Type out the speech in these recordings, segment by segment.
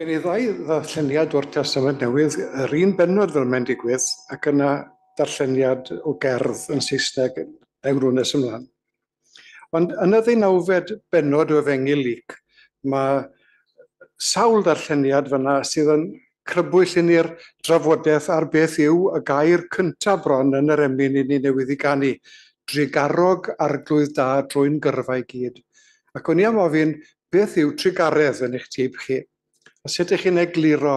Gen i ddau ddarlleniad o'r Testament Newydd, yr un bennod fel mae'n digwydd, ac yna darlleniad o gerdd yn Saesneg enw nes ymlaen. Ond yn y ddeunawfed bennod o Efengyl Luc, mae sawl darlleniad fyna sydd yn crybwyll i ni'r drafodaeth ar beth yw y gair cyntaf bron yn yr emyn i ni newydd i ganu, drugarog arglwydd da drwy'n gyrfa i gyd. Ac o'n i am ofyn, beth yw trugaredd yn eich tyb chi? A sut ych chi'n egluro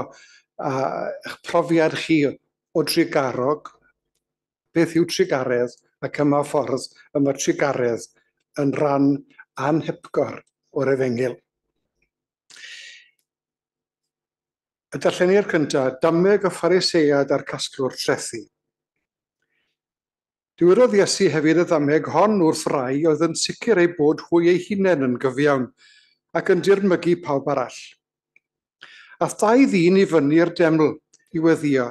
eich profiad chi o drugarog? Beth yw trugaredd ac ym mha ffordd y mae trugaredd yn rhan anhepgor o'r efengyl? Y darlleniad cyntaf, dameg y Pharisead a'r casglwr trethi. Dywedodd Iesu hefyd y ddameg hon wrth rai oedd yn sicr eu bod hwy eu hunain yn gyfiawn, ac yn dirmygu pawb arall. Ath dau ddyn i fyny'r deml i weddïo,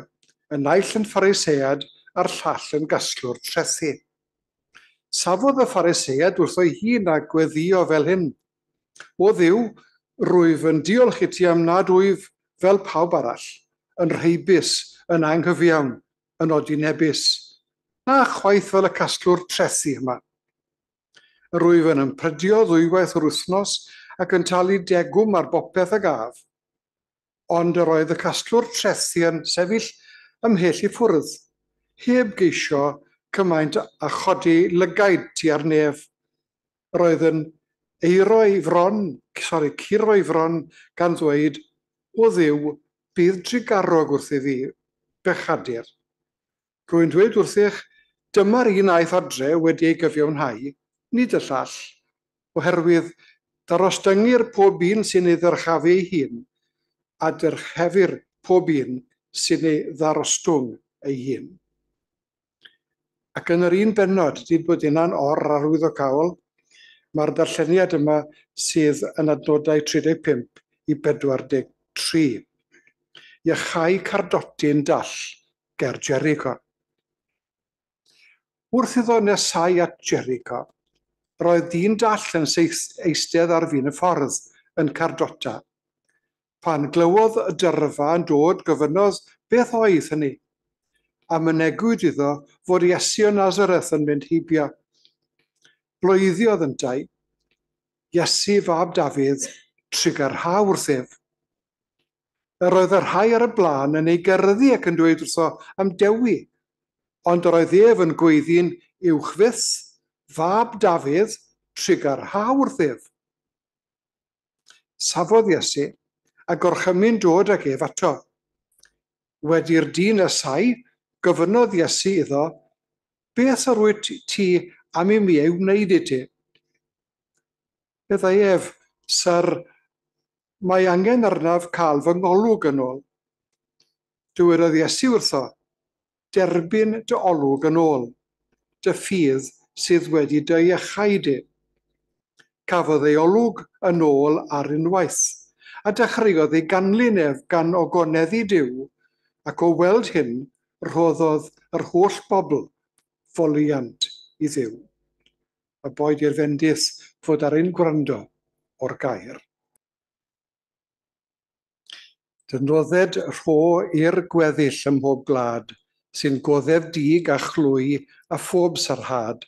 y naill yn Pharisead a'r llall yn gasglwr trethi. Safodd y Pharisead wrtho'i hun a gweddïo fel hyn, O Dduw, rwyf yn diolch i ti am nad wyf fel pawb arall, yn rheibus, yn anghyfiawn, yn odinebus, na chwaith fel y casglwr trethi yma. Yr wyf yn ymprydio ddwywaith yr wythnos ac yn talu degwm ar bopeth a gaf. Ond yr oedd y casglwr trethi yn sefyll ymhell i ffwrdd, heb geisio cymaint â chodi lygaid tua'r nef. Yr oedd yn eiro'i fron, sori, curo'i fron gan ddweud, O Dduw, bydd trugarog wrth i fi, bechadur. Rwy'n dweud wrthych, dyma'r un aeth adre wedi ei gyfiawnhau, nid y llall, oherwydd darostyngir pob un sy'n ei ddyrchafu ei hun, a dyrchefir pob un sy'n ei ddarostwng ei hun. Ac yn yr un bennod, dyd bod hynna'n or-arwyddocaol, mae'r darlleniad yma sydd yn adnodau 35 i 43. Iachau cardotyn dall ger Jericho. Wrth iddo nesau at Jericho, roedd dyn dall yn eistedd ar fin y ffordd, yn cardota. Pan glywodd y dyrfa yn dod, gofynnodd beth oedd hynny. A mynegwyd iddo fod Iesu o Nazareth yn mynd heibio. Bloeddiodd yntau, Iesu fab Dafydd, trugarha wrthyf. Yr oedd y rhai ar y blaen yn ei gerddi ac yn dweud wrtho am dewi, ond yr oedd ef yn gweiddi'n uwch fyth, Fab Dafydd, trugarha wrthyf. Safodd Iesu, a gorchymyn dod ag ef ato. Wedi'r dyn nesau, gofynnodd Iesu iddo, Beth yr wyt ti am i mi ei wneud i ti? Meddai ef, Syr, mae angen arnaf cael fy ngolwg yn ôl. Dywedodd Iesu wrtho, Derbyn dy olwg yn ôl, dy ffydd sydd wedi dy iachau di. Cafodd ei olwg yn ôl ar unwaith, a dechreuodd ei ganlyn ef gan ogoneddu Duw, ac o weld hyn, rhoddodd yr holl bobl foliant i Dduw. A boed i'r fendith fod ar ein gwrando o'r gair. Dynoded rho i'r gweddill ym mhob gwlad, sy'n goddef dig a chlwy a phob sarhad,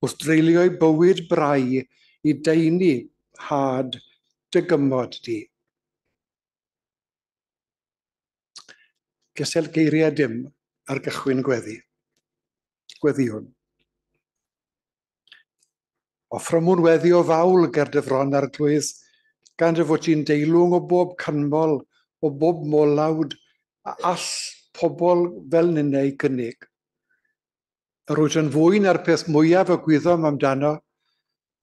wrth dreulio'u bywyd brau i daenu had dy gymod di. Gysel geiriau dim ar gychwyn gweddi. Gweddïwn. Offrymwn weddi o fawl ger dy fron, Arglwydd, gan dy fod ti'n deilwng o bob canmol, o bob molawd a all pobl fel ninnau gynnig. Yr wyt yn fwy na'r peth mwyaf y gwyddom amdano,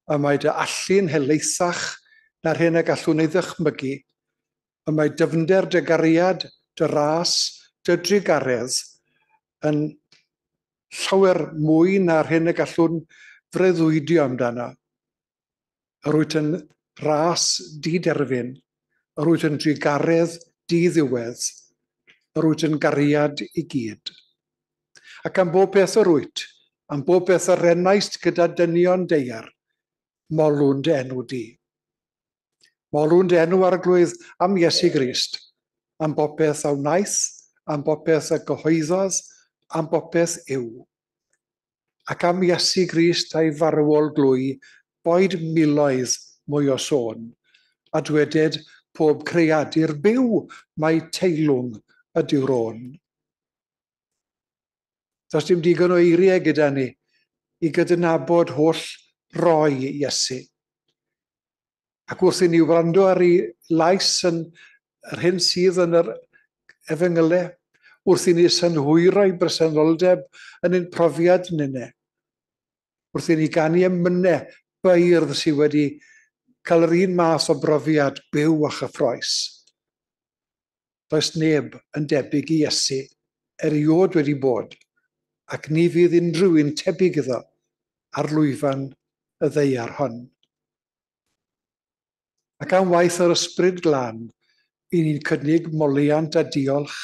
y mae dy allu'n helaethach na'r hyn y gallwn ei ddychmygu, y mae dyfnder dy gariad, dy ras, dy drugaredd yn llawer mwy na'r hyn y gallwn freuddwydio amdano. Yr wyt yn ras di-derfyn, yr wyt yn drugaredd di-ddiwedd, yr wyt yn gariad i gyd. Ac am bob peth yr wyt, am bob peth yr enaist gyda dynion deiar, molwn dy enw di. Molwn dy enw Arglwydd am Iesu Grist, am bopeth a wnaeth, am bopeth a gyhoeddodd, am bopeth yw. Ac am Iesu Grist a'i farwol glwy, boed miloedd mwy o sôn, a dweded pob creadur byw mai teilwng ydyw'r ôn. Does dim digon o eiriau gyda ni i gydnabod holl roi Iesu. Ac wrth i ni wrando ar ei lais yn yr hyn sydd yn yr efengylau, wrth i ni synhwyro ei bresenoldeb yn ein profiad ninne, wrth i ni ganu emynau beirdd sydd wedi cael yr un math o brofiad byw a chyffroes. Does neb yn debyg i Iesu erioed wedi bod, ac ni fydd unrhyw un tebyg iddo ar lwyfan y ddaear hon. Ac am waith yr Ysbryd Glân, i ni'n cynnig moliant a diolch.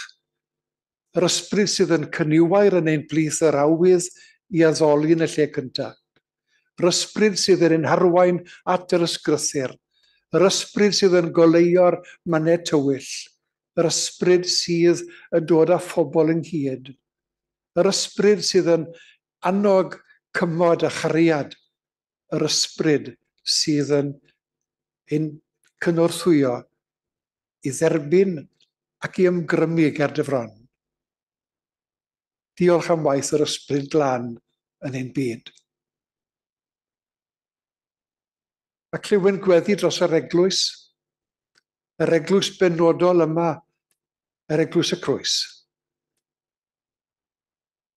Yr ysbryd sydd yn cyniwair yn ein plith yr awydd i addoli yn y lle cyntaf. Yr ysbryd sydd yn ein harwain at yr ysgrythur. Yr ysbryd sydd yn goleuo'r mannau tywyll. Yr ysbryd sydd yn dod â phobl ynghyd. Yr ysbryd sydd yn annog cymod a chariad. Yr ysbryd sydd yn ein cynorthwyo i dderbyn ac i ymgrymu ger dy fron. Diolch am waith yr Ysbryd Glân yn ein byd. A clywyn gweddi dros yr eglwys, yr eglwys benodol yma, yr Eglwys y Croes.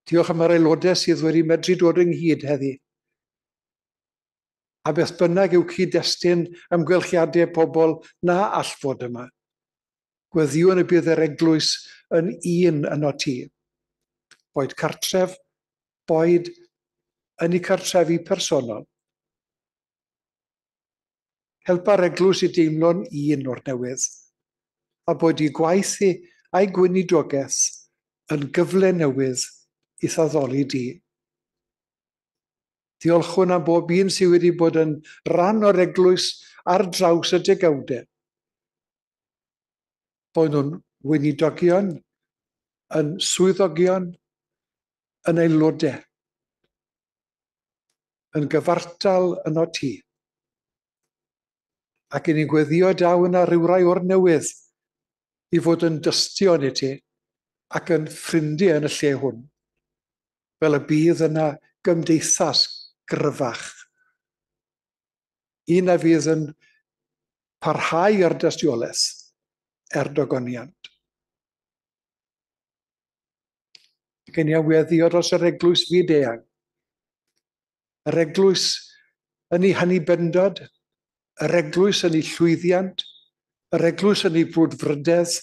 Diolch am yr aelodau sydd wedi medru dod ynghyd heddi. A beth bynnag yw cyd-destun amgylchiadau pobl na all fod yma, gweddïwn y bydd yr eglwys yn un yno ti. Boed cartref, boed yn eu cartrefi personol. Helpa'r eglwys i deimlo'n un o'r newydd, a bod ei gwaith hi a'i gweinidogaeth yn gyfle newydd i'th addoli di. Diolchwn am bob un sydd wedi bod yn rhan o'r eglwys ar draws y degawdau. Bod nhw'n weinidogion, yn swyddogion, yn aelodau, yn gyfartal yno ti. Ac i ni'n gweddio daw yna rhywrai o'r newydd i fod yn dystion i ti ac yn ffrindiau yn y lle hwn, fel y bydd yna gymdeithas gryfach. Un a fydd yn parhau ar dystiolaeth er dogoniant. Ac yn iawn weddio dros yr eglwys fyd-eang. Yr eglwys yn ei hannibendod, yr eglwys yn ei llwyddiant, yr eglwys yn ei brwdfrydedd,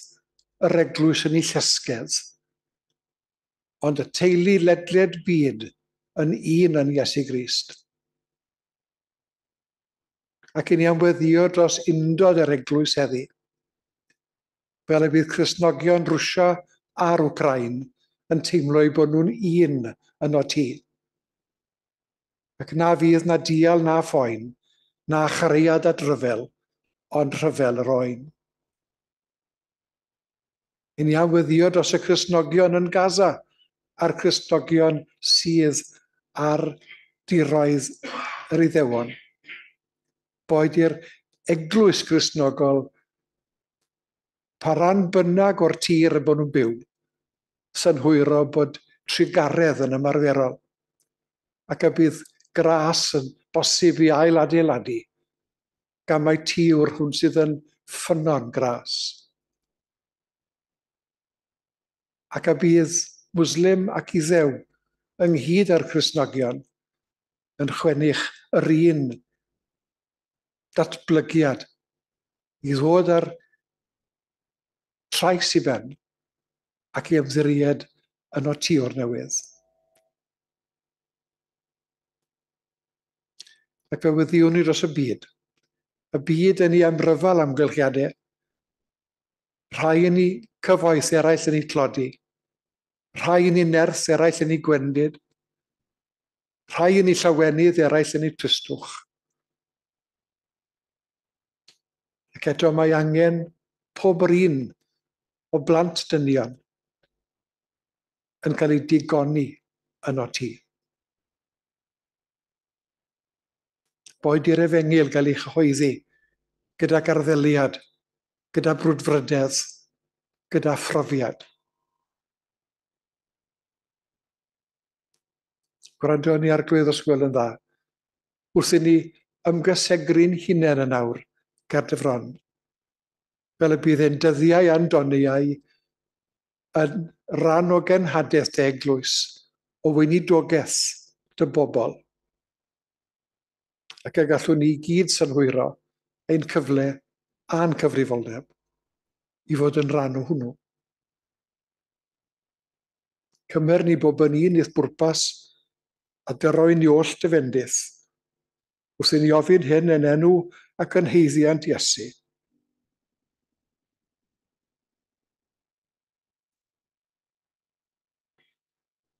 yr eglwys yn ei llesgedd. Ond y teulu ledled byd yn un yn Iesu Grist. Ac i ni am weddio dros undod yr eglwys heddi. Fel y bydd Cristnogion Rwsia a'r Wcráin yn teimlo eu bod nhw'n un yno ti. Ac na fydd na dial na phoen, na chariad at ryfel, ond rhyfel yr oen. I ni am weddio dros y Cristnogion yn Gaza a'r Cristnogion sydd ar diroedd yr Iddewon. Boed i'r eglwys Gristnogol pa ran bynnag o'r tir y bod nhw'n byw, synhwyro bod trugaredd yn ymarferol, ac y bydd gras yn bosib i ail-adeiladu, gan mai ti yw'r hwn sydd yn ffynnon gras. Ac y bydd Muslim ac Iddew ynghyd â'r Cristnogion yn chwennych yr un datblygiad i ddod â'r trais i ben ac i ymddiried yno ti o'r newydd. Ac fe wyddiwn ni dros y byd. Y byd yn ei amryfal amgylchiadau. Rhai yn ei cyfoeth, eraill yn ei tlodi. Rhai yn ei nerth, eraill yn ei gwendid. Rhai yn ei llawenydd, eraill yn ei tristwch. Ac eto mae angen pob yr un o blant dynion yn cael ei digoni yno ti. Boed i'r efengyl gael ei chyhoeddi gyda garddeliad, gyda brwdfrydedd, gyda phrofiad. Gwrando ni Arglwydd os gwel yn dda, wrth i ni ymgysegru'n hunain yn awr ger dy fron, fel y bydd ein dyddiau a'n doniau yn rhan o genhadaeth dy eglwys, o weinidogaeth dy bobl, ac y gallwn ni gyd synhwyro ein cyfle a'n cyfrifoldeb i fod yn rhan o hwnnw. Cymer ni bob yn un i'th bwrpas a dyroi ni oll dy fendith, wrth i ni ofyn hyn yn enw ac yn haeddiant Iesu.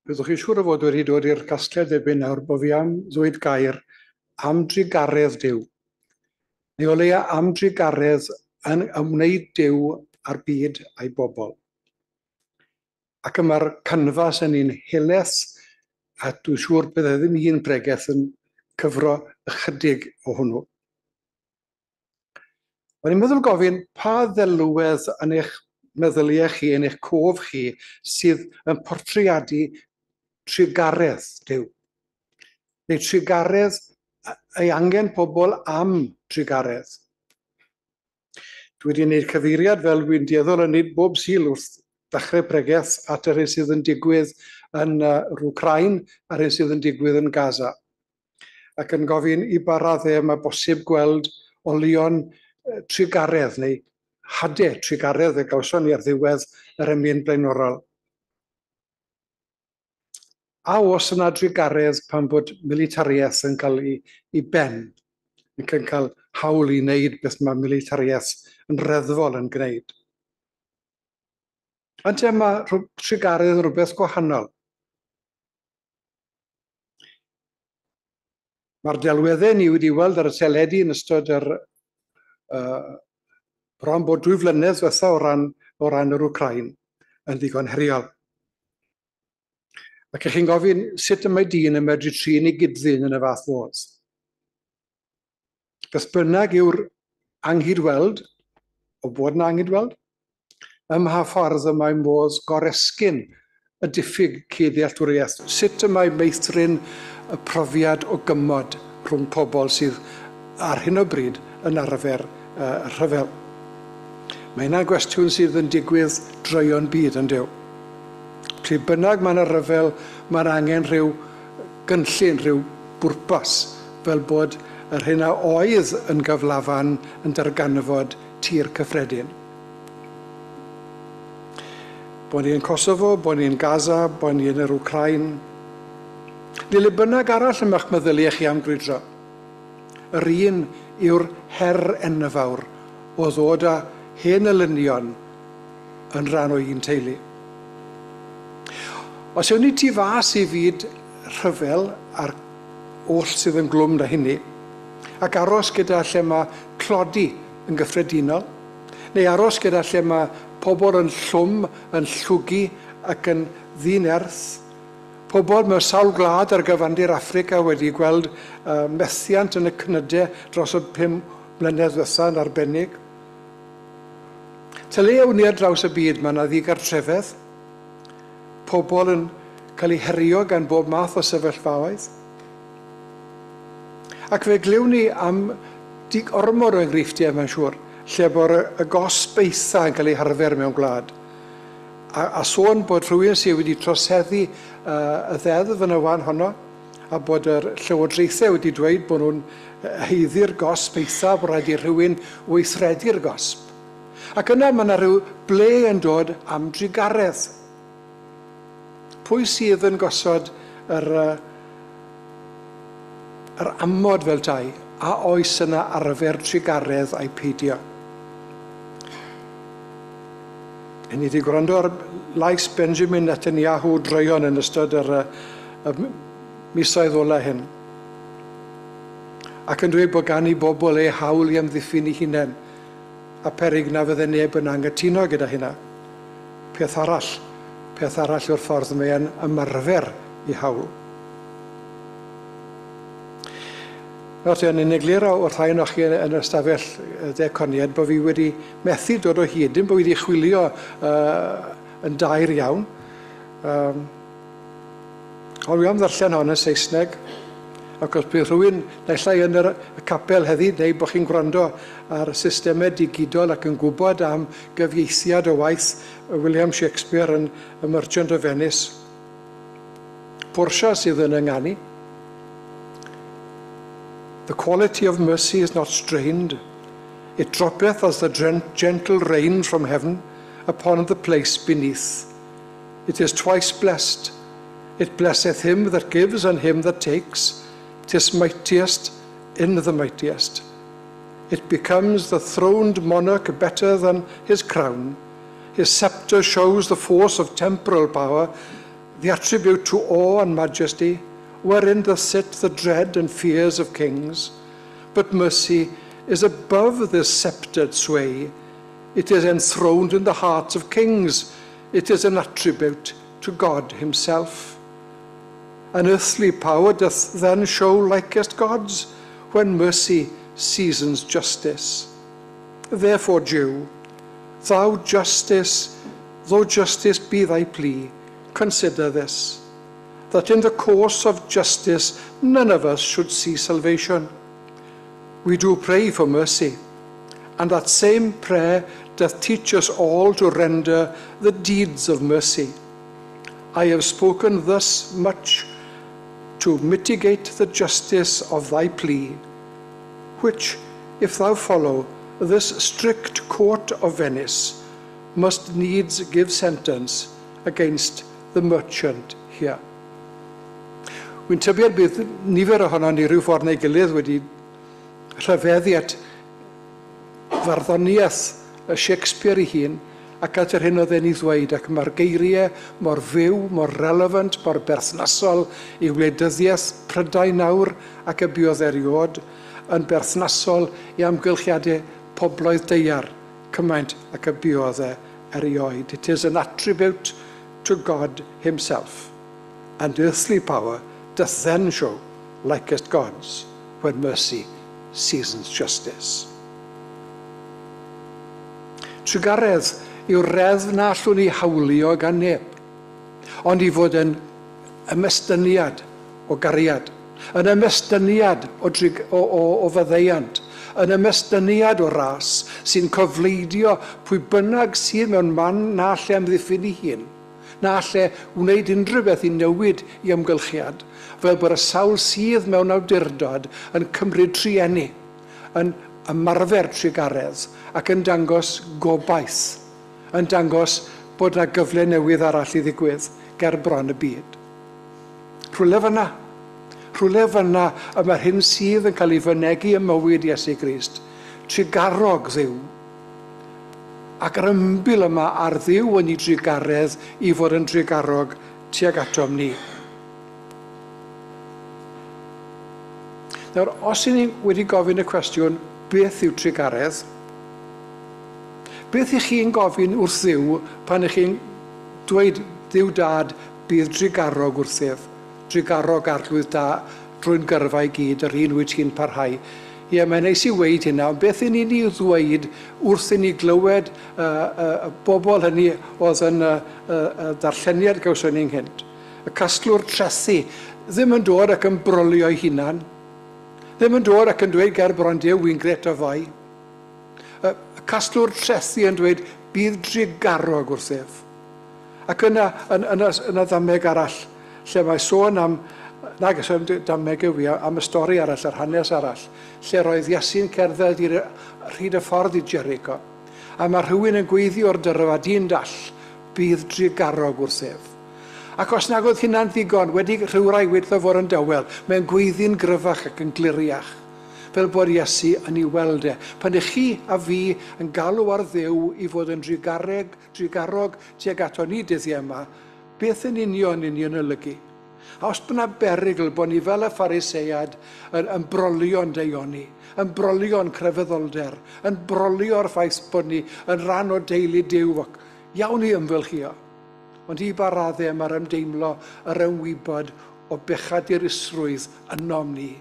Byddwch chi'n siŵr o fod wedi dod i'r casgliad erbyn nawr bod fi am ddweud gair am drugaredd Duw. Neu o leia am drugaredd yn ymwneud Duw â'r byd a'i bobl. Ac y mae'r canfas yn un helaeth, a dwi'n siŵr byddai ddim un bregeth yn cyfro ychydig o hwnnw. O'n i'n meddwl gofyn pa ddelwedd yn eich meddyliau chi, yn eich cof chi, sydd yn portreadu trugaredd Duw. Neu trugaredd, ei angen pobl am trugaredd. Dwi wedi gwneud cyfeiriad fel dwi'n dueddol yn gwneud bob Sul wrth ddechrau pregeth at yr hyn sydd yn digwydd yn yr Wcráin a'r hyn sydd yn digwydd yn Gaza. Ac yn gofyn i ba raddau mae bosib gweld olion trugaredd neu hadau trugaredd y gawson ni ar ddiwedd yr emyn blaenorol. A oes yna drugaredd pan bod militariaeth yn cael ei, ei ben, ac yn cael hawl i wneud beth mae militariaeth yn reddfol yn gwneud? Ond mae trugaredd yn rhywbeth gwahanol. Mae'r delweddau ni wedi weld ar y teledu yn ystod yr bron bod 2 flynedd diwetha o ran, o ran yr Wcrain yn ddigon heriol. Ac ych chi'n gofyn sut y mae dyn yn medru trin ei gyd-ddyn yn y fath fodd. Beth bynnag yw'r anghydweld, o bod yn anghydweld, ym mha ffordd y mae modd goresgyn y diffyg cyd-ddealltwriaeth? Sut y mae meithrin y profiad o gymod rhwng pobl sydd ar hyn o bryd yn arfer y rhyfel? Mae hynna'n gwestiwn sydd yn digwydd droeon byd, yn dyw? Pryd bynnag mae yna ryfel, mae'r angen rhyw gynllun, rhyw bwrpas, fel bod yr hyn a oedd yn gyflafan yn darganfod tir cyffredin. Bod ni yn Kosovo, bod ni yn Gaza, bod ni yn yr Wcrain, neu le bynnag arall yma'ch meddyliau chi am grwydro. Yr un yw'r her enfawr o ddod â hen elynion yn rhan o un teulu. Os ewn ni tu fas i fyd rhyfel a'r oll sydd yn glwm da hynny, ac aros gyda lle mae tlodi yn gyffredinol, neu aros gyda lle mae pobl yn llwm, yn llwgu ac yn ddinerth, pobl mewn sawl gwlad ar gyfandir Affrica wedi gweld methiant yn y cnydau dros y 5 mlynedd ddiwetha yn arbennig. Ta le awn ni ar draws y byd, mae yna ddigartrefedd, pobl yn cael eu herio gan bob math o sefyllfaoedd. Ac fe glywn ni am ormod o enghreifftiau, mae'n siŵr, lle bod y gosb eitha yn cael ei harfer mewn gwlad. A sôn bod rhywun sydd wedi troseddu y ddeddf yn y wan honno, a bod yr llywodraethau wedi dweud bod nhw'n haeddu'r gosb eitha, bod rhaid i rhywun weithredu'r gosb. Ac yna mae yna rhyw ble yn dod am drugaredd. Pwy sydd yn gosod yr amod fel tai? A oes yna arfer trugaredd a'i peidio? Ni wedi gwrando ar lais Benjamin Netanyahu droeon yn ystod yr misoedd ola hyn. Ac yn dweud bod gan ei bobl eu hawl i amddiffyn eu hunain. A peryg na fydde neb yn anghytuno gyda hynna. Peth arall, peth arall yw'r ffordd mae e'n ymarfer ei hawl. Nawr te, o'n i'n egluro wrth rhai ohonoch chi yn yr ystafell ddiaconiaid bod fi wedi methu dod o hyd, dim bod fi wedi chwilio yn daer iawn. Ond wi am ddarllen hon yn Saesneg, ac os bydd rhywun naill ai yn yr capel heddi, neu bod chi'n gwrando ar systemau digidol ac yn gwybod am gyfieithiad o waith William Shakespeare yn Y Merchant of Venice. Portia sydd yn ynganu. The quality of mercy is not strained. It droppeth as the gentle rain from heaven upon the place beneath. It is twice blessed. It blesseth him that gives and him that takes. 'Tis mightiest in the mightiest. It becomes the throned monarch better than his crown. His sceptre shows the force of temporal power, the attribute to awe and majesty, wherein doth sit the dread and fears of kings. But mercy is above this sceptred sway. It is enthroned in the hearts of kings. It is an attribute to God himself. An earthly power doth then show likest God's, when mercy seasons justice. Therefore, Jew, thou justice, though justice be thy plea, consider this, that in the course of justice none of us should see salvation. We do pray for mercy, and that same prayer doth teach us all to render the deeds of mercy. I have spoken thus much to mitigate the justice of thy plea, which, if thou follow this strict court of Venice, must needs give sentence against the merchant here. Wy'n tybio bydd nifer ohono ni rhyw ffordd neu gilydd wedi rhyfeddu at farddoniaeth y Shakespeare ei hun ac at yr hyn oedd e'n ei ddweud, ac mae'r geiriau mor fyw, mor relevant, mor berthnasol i wleidyddiaeth Prydain nawr ac y buodd erioed, yn berthnasol i amgylchiadau pobloedd daear cymaint ac y buodd e erioed. It is an attribute to God himself, and earthly power doth then show likest God's, when mercy seasons justice. Trugaredd yw'r reddf na allwn ni hawlio gan neb, ond i fod yn ymestyniad o gariad, yn ymestyniad o, drig, o, o, o faddeuant, yn ymestyniad o ras sy'n cofleidio pwy bynnag sydd mewn man na alle amddiffyn ei hun, na alle wneud unrhyw beth i newid i amgylchiad, fel bod y sawl sydd mewn awdurdod yn cymryd trueni, yn ymarfer trugaredd ac yn dangos gobaith, yn dangos bod yna gyfle newydd arall i ddigwydd ger bron y byd. Rhywle fyna, rhywle fyna y mae'r hyn sydd yn cael ei fynegi ym mywyd Iesu Grist, trugarog Dduw, ac yr ymbil yma ar Dduw yn ei drugaredd i fod yn drugarog tuag atom ni. Nawr, os y'n ni wedi gofyn y cwestiwn, beth yw trugaredd? Beth ych chi'n gofyn wrth Dduw pan ych chi'n dweud, Dduw Dad, bydd drugarog wrthyf, drugarog arglwydd da drwy'n gyrfa i gyd, yr un wyt ti'n parhau. Ie, mae'n neis i weud hynna, ond beth y'n ni'n ei ddweud wrth i ni glywed y bobl hynny oedd yn y darlleniad gawson ni'n nghynt? Y casglwr trethi ddim yn dod ac yn brolio ei hunan, ddim yn dod ac yn dweud ger bron Duw, wy'n gret o foi. Y casglwr trethi yn dweud, bydd drugarog wrthyf. Ac yna, yn, yn, yn y ddameg arall, lle mae sôn am, nag oes dameg yw i, am y stori arall, yr hanes arall, lle roedd Iesu'n cerdded i'r rhyd y ffordd i Jericho, a mae rhywun yn gweiddi o'r dyrfa, dyn dall, bydd drugarog wrthyf. Ac os nag oedd hynna'n ddigon, wedi rhywrai wyddo fod yn dawel, mae'n gweiddi'n gryfach ac yn gliriach, fel bod Iesu yn ei weld e. Pan ych chi a fi yn galw ar Dduw i fod yn drugareg, drugarog tuag ato ni dyddiau yma, beth yn union yn ni yn olygu? A os byna berygl bod ni fel y Pharisead yn, yn brolio'n deioni, yn brolio'n crefyddolder, yn brolio'r ffaith bod ni yn rhan o deulu Duw ac iawn i ymfylchio. Ond i ba raddau mae'r ymdeimlo yr ymwybod o bechadurusrwydd ynom ni,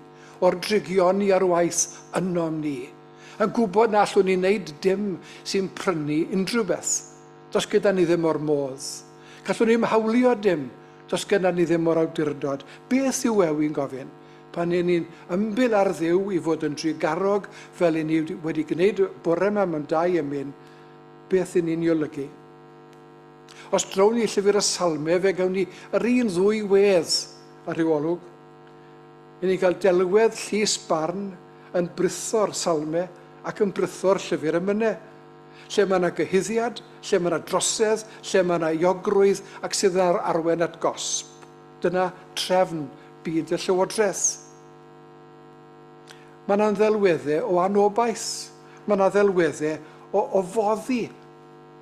o'r drygioni ar waith ynom ni, yn gwybod na allwn ni wneud dim sy'n prynu unrhyw beth. Does gyda ni ddim o'r modd. Gallwn ni'm hawlio dim. Does gyda ni ddim o'r awdurdod. Beth yw e, wy'n gofyn? Pan y'n ni'n ymbil ar Dduw i fod yn drugarog fel y'n ni wedi gwneud bore yma mewn dau emyn, beth y'n ni'n ei olygu? Os drown ni llyfr y Salmau, fe gawn ni yr un ddwy wedd ar ryw olwg. Y'n ni'n cael delwedd llys barn yn britho'r Salmau ac yn britho'r llyfr emynau. Lle mae yna gyhuddiad, lle mae yna drosedd, lle mae yna euogrwydd ac sydd yn arwain at gosb. Dyna trefn byd y llywodraeth. Mae yna ddelweddau o anobaith. Mae yna ddelweddau o, o foddi.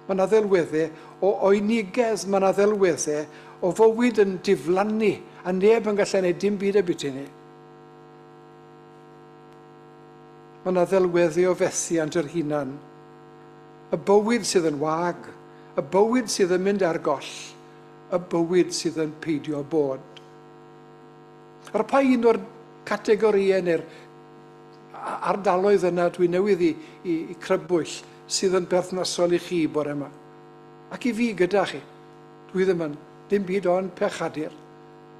Mae yna ddelweddau o oenigedd. Mae yna ddelweddau o fywyd yn diflannu a neb yn gallu gwneud dim byd ambiti ni. Mae yna ddelweddu o fethiant yr hunan. Y bywyd sydd yn wag, y bywyd sydd yn mynd ar goll, y bywyd sydd yn peidio bod. Ar pa un o'r categorïau neu'r ardaloedd yna dwi newydd i, i, i crybwyll sydd yn berthnasol i chi bore yma. Ac i fi gyda chi. Dwi ddim yn dim byd ond pechadur,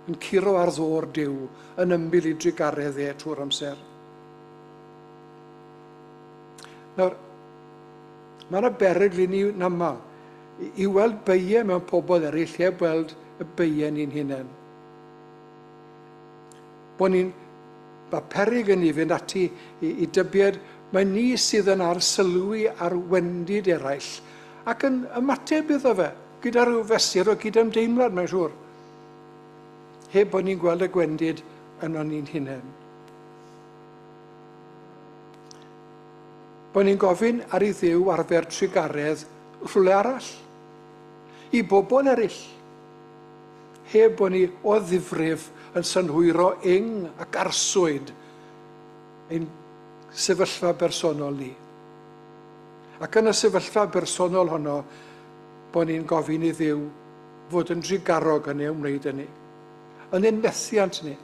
yn curo ar ddôr Duw, yn ymbil i drugaredd e trwy'r amser. Nawr, mae yna berygl i ni yn aml i weld beiau mewn pobl eraill heb weld y beiau ni'n hunain. Bod ni'n, mae peryg yn ni fynd ati i, i dybied mae ni sydd yn arsylwi ar wendid eraill ac yn ymateb iddo fe gyda rhyw fesur o gydymdeimlad, mae'n siŵr, heb bod ni'n gweld y gwendid yno ni'n hunain. Bod ni'n gofyn ar i Dduw arfer trugaredd rhywle arall, i bobl eraill, heb bod ni o ddifrif yn synhwyro ing ac arswyd ein sefyllfa bersonol ni. Ac yn y sefyllfa bersonol honno, bod ni'n gofyn i Dduw fod yn drugarog yn ei wneud â ni. Yn ein methiant ni.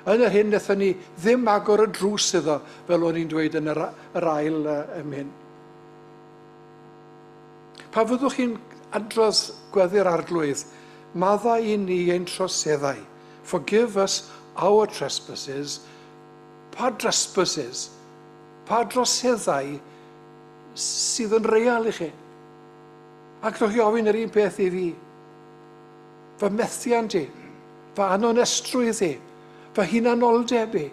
Yn yr hyn wnaethon ni ddim agor y drws iddo, fel o'n i'n dweud yn yr, yr ail emyn. Pa fyddwch chi'n adrodd gweddi'r Arglwydd, maddau i ni ein troseddau. Forgive us our trespasses. Pa trespasses? Pa droseddau sydd yn real i chi? Ac rwy'n chi ofyn yr un peth i fi. Fy methiant i, fy anonestrwydd i, fy hunanoldeb i,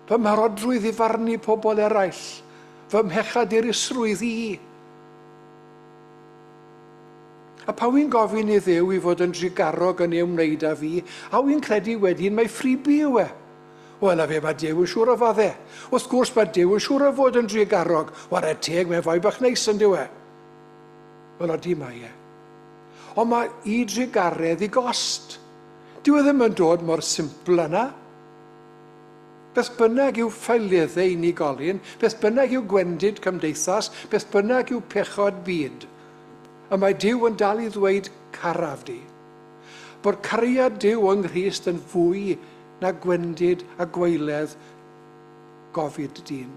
fy mharodrwydd i farnu pobl eraill, fy mhechadurusrwydd i. A pa wy'n gofyn i Dduw i fod yn drugarog yn ei ymwneud â fi, a wy'n credu wedyn mai freebie yw e. Wel, a fe, mae Duw yn siŵr o fadde. Wrth gwrs, mae Duw yn siŵr o fod yn drugarog. Ware teg, mae'n foi bach neis yn dyw e. Wel, odi mae e. Ond mae i drugaredd i gost. Dyw e ddim yn dod mor simple yna. Beth bynnag yw ffaeleddau unigolyn, beth bynnag yw gwendid cymdeithas, beth bynnag yw pechod byd, y mae Duw yn dal i ddweud caraf di. Bod cariad Duw yng Nghrist yn fwy na gwendid a gwaeledd gofid dyn.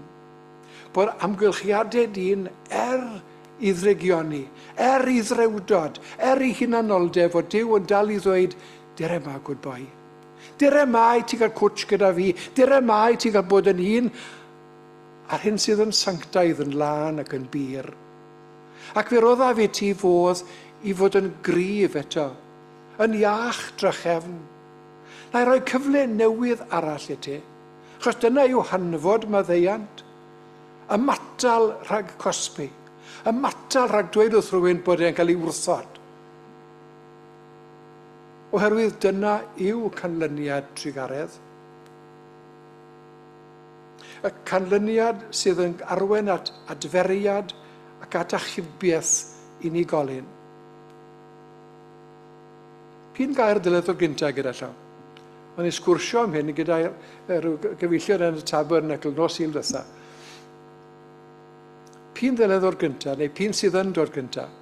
Bod amgylchiadau dyn er i ddrygioni, er i ddrewdod, er i hunanoldeb, fod Duw yn dal i ddweud, dere ma, good boy. Dere ma i ti gael cwtsh gyda fi, dere ma i ti gael bod yn un a'r hyn sydd yn sanctaidd yn lân ac yn bur. Ac fe roddaf i ti fodd i fod yn gryf eto, yn iach drachefn. Na i roi cyfle newydd arall i ti, achos dyna yw hanfod maddeuant. Ymatal rhag cosbi. Ymatal rhag dweud wrth rhywun bod e'n cael ei wrthod. Oherwydd dyna yw canlyniad trugaredd. Y canlyniad sydd yn arwain at adferiad ac at achubiaeth unigolyn. P'un gair dyle ddod gyntaf gyda llaw? O'n i'n sgwrsio am hyn gyda rhyw gyfeillion yn y Tabernacl nos Sul ddiwetha. P'un ddyle ddod gyntaf, neu p'un sydd yn dod gyntaf?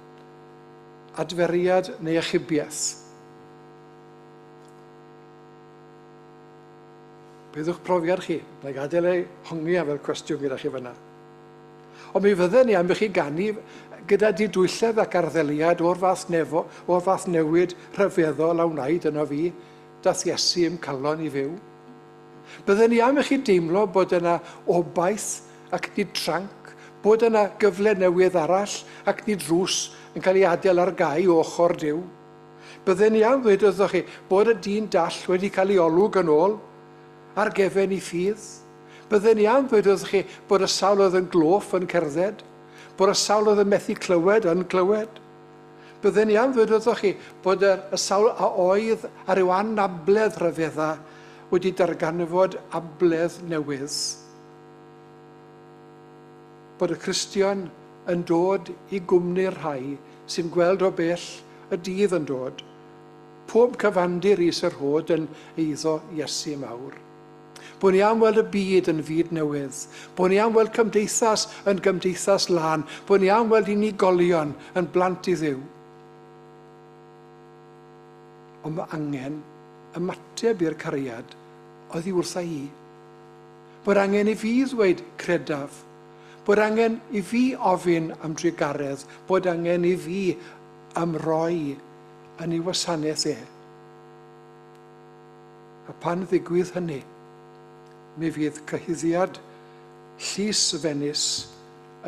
Adferiad neu achubiaeth? Beth yw'ch profiad chi? Na i gadael ei hongi am fel cwestiwn gyda chi fyna. Ond mi fydden ni am i chi ganu gyda didwylledd ac arddeliad o'r fath nefo, o'r fath newid rhyfeddol a wnaed yno fi, dath Iesu i'm calon i fyw. Bydden ni am i chi deimlo bod yna obaith ac nid tranc, bod yna gyfle newydd arall ac nid drws yn cael ei adael ar gau o ochr Duw. Bydden ni am ddweud wrthoch chi bod y dyn dall wedi cael ei olwg yn ôl ar gefen ei ffydd. Bydden ni am ddweud wrthoch chi bod y sawl oedd yn gloff yn cerdded, bod y sawl oedd yn methu clywed yn clywed. Bydden ni am ddweud wrthoch chi bod y, y sawl a oedd ar ryw anabledd rhyfedda wedi darganfod abledd newydd. Bod y Cristion yn dod i gwmni'r rhai sy'n gweld o bell y dydd yn dod, pob cyfandir is yr hod yn eiddo Iesu mawr. Bod ni am weld y byd yn fyd newydd, bod ni am weld cymdeithas yn gymdeithas lân, bod ni am weld unigolion yn blant i Dduw. Ond mae angen ymateb i'r cariad oddi wrtha i. Bod angen i fi ddweud credaf, bod angen i fi ofyn am drugaredd, bod angen i fi ymroi yn ei wasanaeth e. A pan ddigwydd hynny, mi fydd cyhuddiad llys Fenis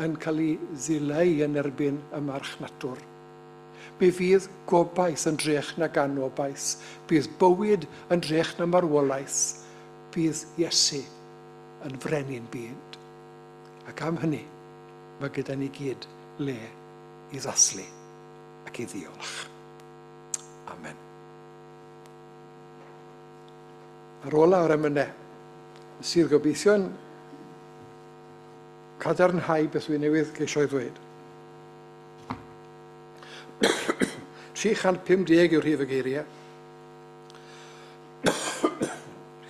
yn cael ei ddileu yn erbyn y marchnatwr. Mi fydd gobaith yn drech na ganobaith, bydd bywyd yn drech na marwolaeth, bydd Iesu yn frenin byd. Ac am hynny, mae gyda ni gyd le i ddathlu ac i ddiolch. Amen. Ar ôl o'r emynau, sydd gobeithio'n cadarnhau beth dwi newydd geisio ei ddweud. 350 yw rhif y geiriau.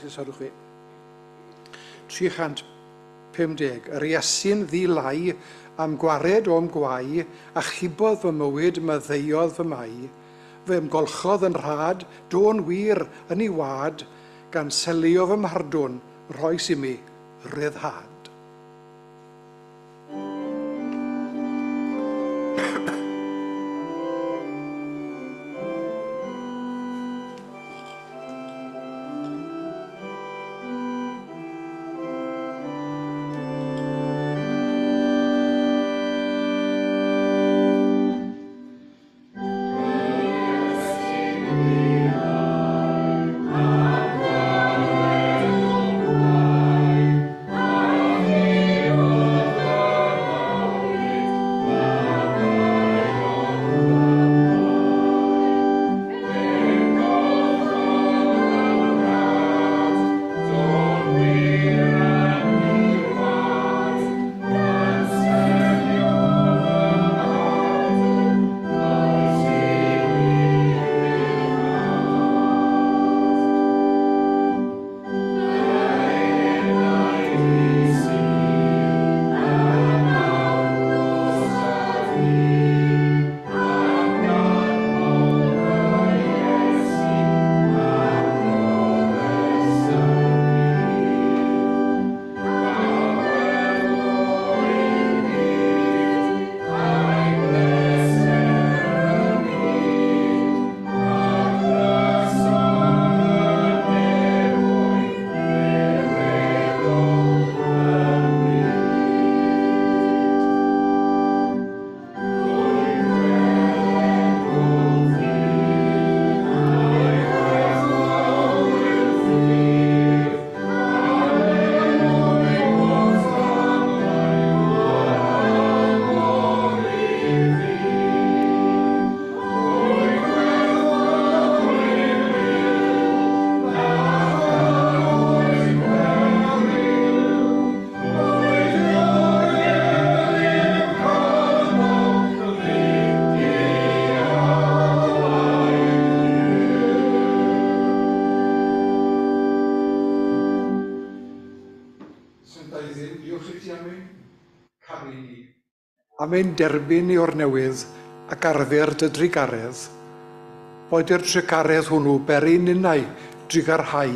Sarwch fi. 350. Yr Iesu'n ddi-lai am gwared o'm gwae, achubodd fy mywyd, maddeuodd fy mai. Fe ymgolchodd yn rhad, do'n wir yn ei wad, gan selio fy mhardwn, rhoes i mi ryddhad. caru ni. Am ein derbyn ni o'r newydd ac arfer dy drugaredd, boed i'r trugaredd hwnnw beri ninnau drugarhau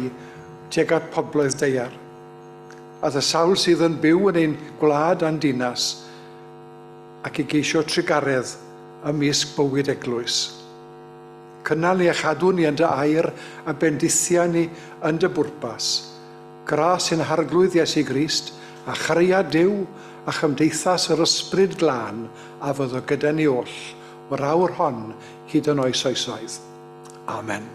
tuag at pobloedd daear, at y sawl sydd yn byw yn ein gwlad a'n dinas, ac i geisio trugaredd ymysg bywyd eglwys. Cynnal ni a chadw ni yn dy air a bendithia ni yn dy bwrpas. Gras ein Harglwydd Iesu Grist a chariad Duw a chymdeithas yr Ysbryd Glân a fyddo gyda ni oll, o'r awr hon hyd yn oes oesoedd. Amen.